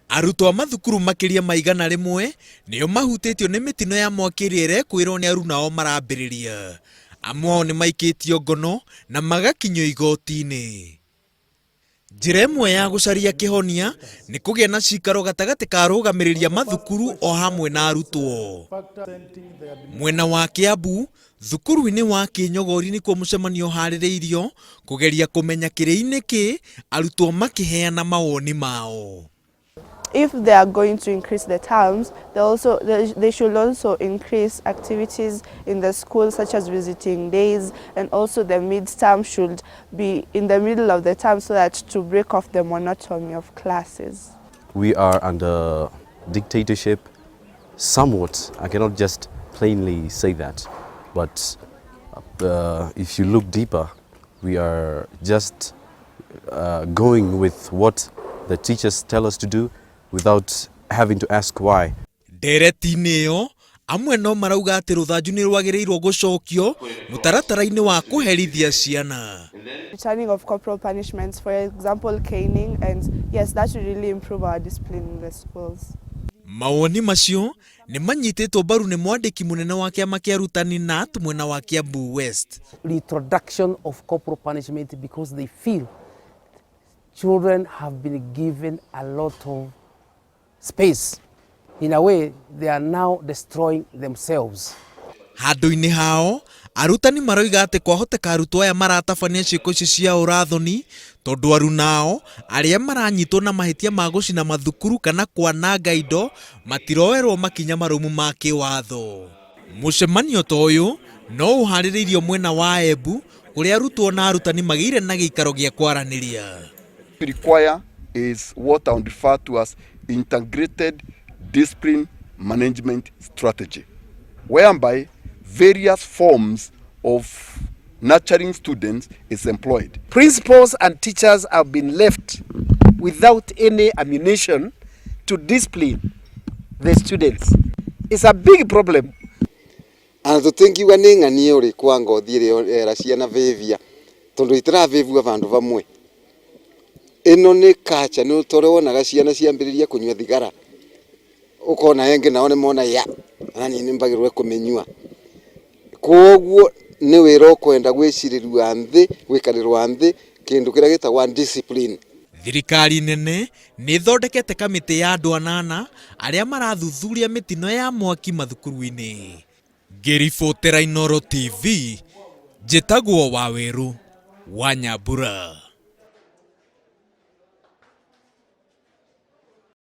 Arutwo a mathukuru makĩria ma 100 nĩo mahutĩtio nĩ mĩtino ya mwaki ĩrĩa ĩrekwĩrwo nĩ arunao marambĩrĩria. Amwe ao nĩ maikĩtio ngono na magakinyio igoti-inĩ. Njĩra ĩmwe ya gũcaria kĩhonia nĩ kũgĩa na cikaro gatagatĩ ka arũgamĩrĩri a mathukuru o hamwe na arutwo. Mwena wa Kiambu, thukuru-inĩ wa Kĩnyogori nĩkuo mũcemanio ũharĩrĩirio kũgeria kũmenya kĩrĩi nĩkĩ arutwo makĩheana mawoni mao. If they are going to increase the terms, they should also increase activities in the school, such as visiting days, and also the mid-term should be in the middle of the term so that to break off the monotony of classes. We are under dictatorship somewhat. I cannot just plainly say that, but if you look deeper, we are just going with what the teachers tell us to do without having to ask why. Ndereti-inĩ ĩyo, amwe no marauga atĩ rũthanju nĩ rwagĩrĩirwo gũcokio mũtaratara-inĩ wa kũherithia ciana. Returning of corporal punishments, for example, caning, and yes, that will really improve our discipline in the schools. Mawoni macio nĩ manyitĩtwo mbaru nĩ mwandĩki mũnene wa kĩama kĩa arutani KNUT mwena wa Kiambu West. Reintroduction of corporal punishment because they feel children have been given a lot of space. In a way, they are now destroying themselves. Handũ-inĩ hao, arutani maroiga atĩ kwahoteka arutwo aya maratabania ciĩko ici cia ũrathoni tondũ arunao arĩa maranyitwo na mahĩtia ma gũcina mathukuru kana kwananga indo matiroerwo makinya marũmu ma kĩwatho. Mũcemanio ta ũyũ no ũharĩrĩirio mwena wa Embu kũrĩa arutwo na arutani magĩire na gĩikaro gĩa kwaranĩria. Require is what I would refer to as integrated discipline management strategy, whereby various forms of nurturing students is employed. Principals and teachers have been left without any ammunition to discipline the students. It's a big problem. Ana tũtingiuga nĩ ng'ania ũrĩkũ wa ngothi ĩrĩa era ciana vĩvia tondũ itiravĩvua vandũ vamwe. Ĩno nĩ culture, nĩ ta ũrĩa wonaga ciana ciambĩrĩria kũnyua thigara, ũkona engĩ nao nĩ mona ya ona niĩ nĩ mbagĩrĩirwo kũmĩnyua. Koguo nĩ wĩra ũkwenda gwĩcirĩrua nthĩ, gwĩkarĩrwa nthĩ kĩndũ kĩrĩa gĩtagwa discipline. Thirikari nene nĩ ĩthondekete kamĩtĩ ya andũ anana arĩa marathuthuria mĩtino ya mwaki mathukuru-inĩ. Ngĩribotera Inooro TV, njĩtagwo Wawerũ wa Nyambura.